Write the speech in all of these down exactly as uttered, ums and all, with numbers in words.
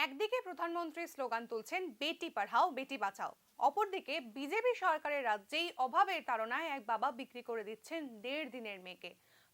একদিকে প্রধানমন্ত্রী স্লোগান তুলছেন বেটি পড়াও বেটি বাঁচাও, অপরদিকে বিজেপি সরকারের রাজ্যেই অভাবের তাড়নায় এক বাবা বিক্রি করে দিচ্ছেন দেড় দিনের মেয়েকে।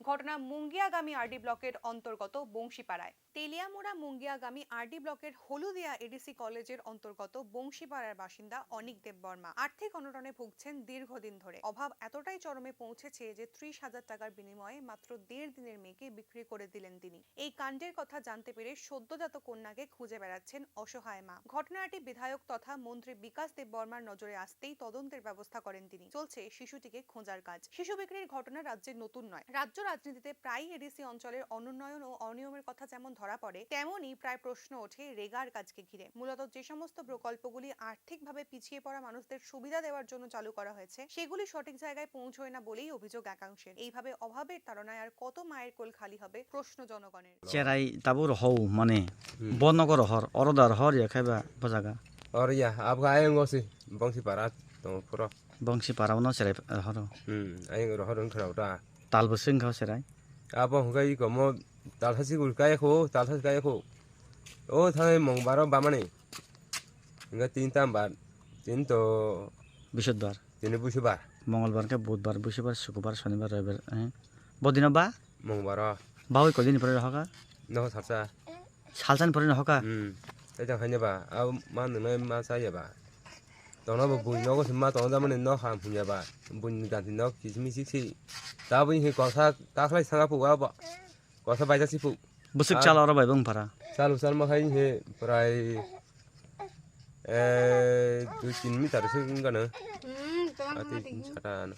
ঘটনা মুঙ্গিয়াগামী আরডি ব্লকের অন্তর্গত বংশীপাড়ায়। তেলিয়ামুড়া মুঙ্গিয়াগামী আরডি ব্লকের হলুদিয়া এডিসি কলেজের অন্তর্গত বংশীপাড়ার বাসিন্দা অনিক দেববর্মা আর্থিক অনটনে ভুগছেন দীর্ঘদিন ধরে। অভাব এতটাই চরমে পৌঁছেছে যে ত্রিশ হাজার টাকার বিনিময়ে মাত্র দেড় দিনের মেয়েকে বিক্রি করে দিলেন তিনি। এই কাণ্ডের কথা জানতে পেরে সদ্যজাত কন্যাকে খুঁজে বেড়াচ্ছেন অসহায় মা। ঘটনাটি বিধায়ক তথা মন্ত্রী বিকাশ দেববর্মার নজরে আসতেই তদন্তের ব্যবস্থা করেন তিনি। চলছে শিশুটিকে খোঁজার কাজ। শিশু বিক্রির ঘটনা রাজ্যে নতুন নয়। রাজ্য রাজনীতিতে প্রায়ই এডিসি অঞ্চলের অনুন্নয়ন ও অনিয়মের কথা যেমন ধরা পড়ে, তেমনই প্রায় প্রশ্ন ওঠে রেগার কাজকে ঘিরে। মূলত যে সমস্ত প্রকল্পগুলি আর্থিকভাবে পিছিয়ে পড়া মানুষদের সুবিধা দেওয়ার জন্য চালু করা হয়েছে, সেগুলি সঠিক জায়গায় পৌঁছয় না বলেই অভিযোগ একাংশের। এইভাবে অভাবের তাড়নায় আর কত মায়ের কোল খালি হবে, প্রশ্ন জনগণের। Cherai tabuk rohor mane, hmm, bo nogo rohor, oro da rohor ya khe ba bo jaga? Oro ya, abo khe ayang o se, Bongsi para tongo phuro. Bongsi para o no cherai rohoro? Hmm, ayang rohor wng khna o ta. Tal bwswk wngkha o cherai? Abo hwnkhe iko mo talsa sikul kaya kho, talsa kaya kho. O thangwi mong baro bamani. Hwnkhe tin tam bar, tin to Bisudbar. Tini busubar. Mongolbar khe budbar, busubar, sukubar, sonibar, roibar, eh. Bodino ba? Mong baro. Bawi koi dini pore rohoka? Noho salsa. Salsani pore rohoka? Hmm. Eta hanya ba, au ma nunai ma saya ba. Tono bo bui nogo se ma tono damani no ham hunya ba. Bui ni ganti nok kisi misi si. Ta bui hi kosa takhlai sanga pu abo. Kosa baija si pu. Bwswk Ah. Chal oro bai bung para. Chal chal ma khai he prai, eh, dui tin meter se wng gana. Hmm, tong Ati ma tin ting. Sata ano.